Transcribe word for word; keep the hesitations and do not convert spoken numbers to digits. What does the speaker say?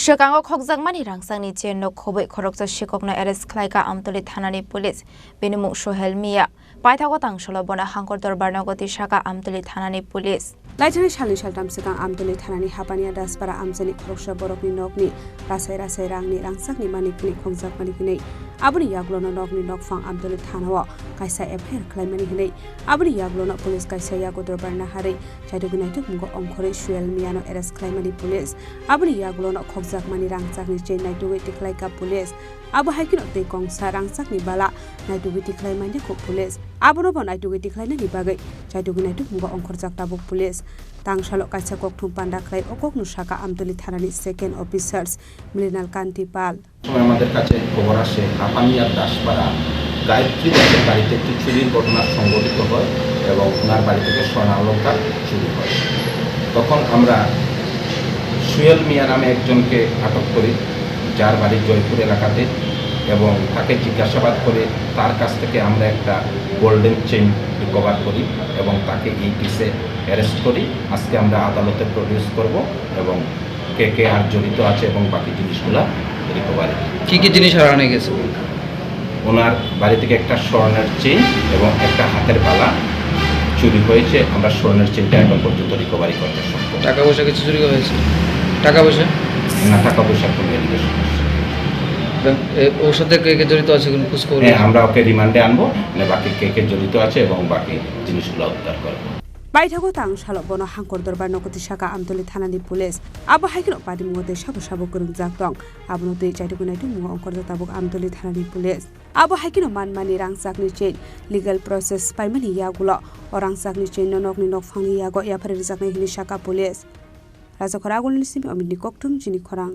Swkango khokjakmani rangchakni chain no khobwi khoroksa sikokno arrest khlaika Amtoli thanani police. Bini mung Sohel Mia. Paithago tangsalo bono hangkor dorbar nogo tisaka Amtoli thanani police. Laithani salni saltam swkang Amtoli thanani Hapania Daspara amchaini khoroksa borokni nokni rasai rasai rangni rangchakni manikni khongjakmani hinwi aboni yagulono nokni nokphang Amtoli thanao kaisa F I R khlaimani hinwi aboni yagulono police kaisa yago dorbar naharwi chaitugwi naituk mungo ongkhorwi Suel Miano arrest khlaimani police. Aboni yagulono khokjakmani rangchakni chain naitugwi tikhlaika police. Abo hai kheno tei kongsa rangchakni bala naitugwi tikhlai manya kho police. Abono bo naitugwi tikhlainani bagwi chaitugwi naituk mungo ongkhorjak tabuk police. Tangsalo kaisa kokthum panda khlai o kokno saka Amtoli thanani second officers Mrinal Kanti Pal. সময় আমাদের কাছে খবর আসে, হাপানিয়ার দাসপাড়া গায়ত্রী দাসের বাড়িতে একটি চুরির ঘটনা সংঘটিত হয় এবং ওনার বাড়ি থেকে স্বর্ণালংকার চুরি হয়। তখন আমরা সুয়েল মিয়া নামে একজনকে আটক করি, যার বাড়ি জয়পুর এলাকাতে, এবং তাকে জিজ্ঞাসাবাদ করে তার কাছ থেকে আমরা একটা গোল্ডেন চেইন রিকভার করি এবং তাকে এই কেসে অ্যারেস্ট করি। আজকে আমরা আদালতে প্রডিউস করব এবং কে কে আর জড়িত আছে এবং বাকি জিনিসগুলা রিকভারি। কি কি জিনিস হারানো গেছে? ওনার বাড়ি থেকে একটা স্বর্ণের চেইন এবং একটা হাতের বালা চুরি হয়েছে। আমরা স্বর্ণের চেইনটা এখন পর্যন্ত রিকভারি করতে সক্ষম। টাকা পয়সা কিছু চুরি হয়েছে? টাকা পয়সা? না, টাকা পয়সা কোনো এলিগেশন আসছে না। এবং এ, ওর সাথে কে কে জড়িত আছে, কোনো খোঁজ খবর হ্যাঁ, আছে? আমরা ওকে রিমান্ডে আনবো, মানে বাকি কে কে জড়িত আছে এবং বাকি জিনিসগুলো উদ্ধার করবো। Paithago tangsalo bono hangkor dorbar nogo tisaka Amtoli thanani police. Abo hai kheno parimungo tei sabo sabo kwrwngjak tong. Abono twi chaitugwi naituk mungo ongkhorjak tabuk Amtoli thanani police. Abo hai kheno manmani rangchakni chain legal process paimani yagulo o rangchakni chain no nokni nokphangni yago yapharwi rwjaknai hinwi saka police. Rajakhor Agulni simi Omitni Kokthum chini khorang.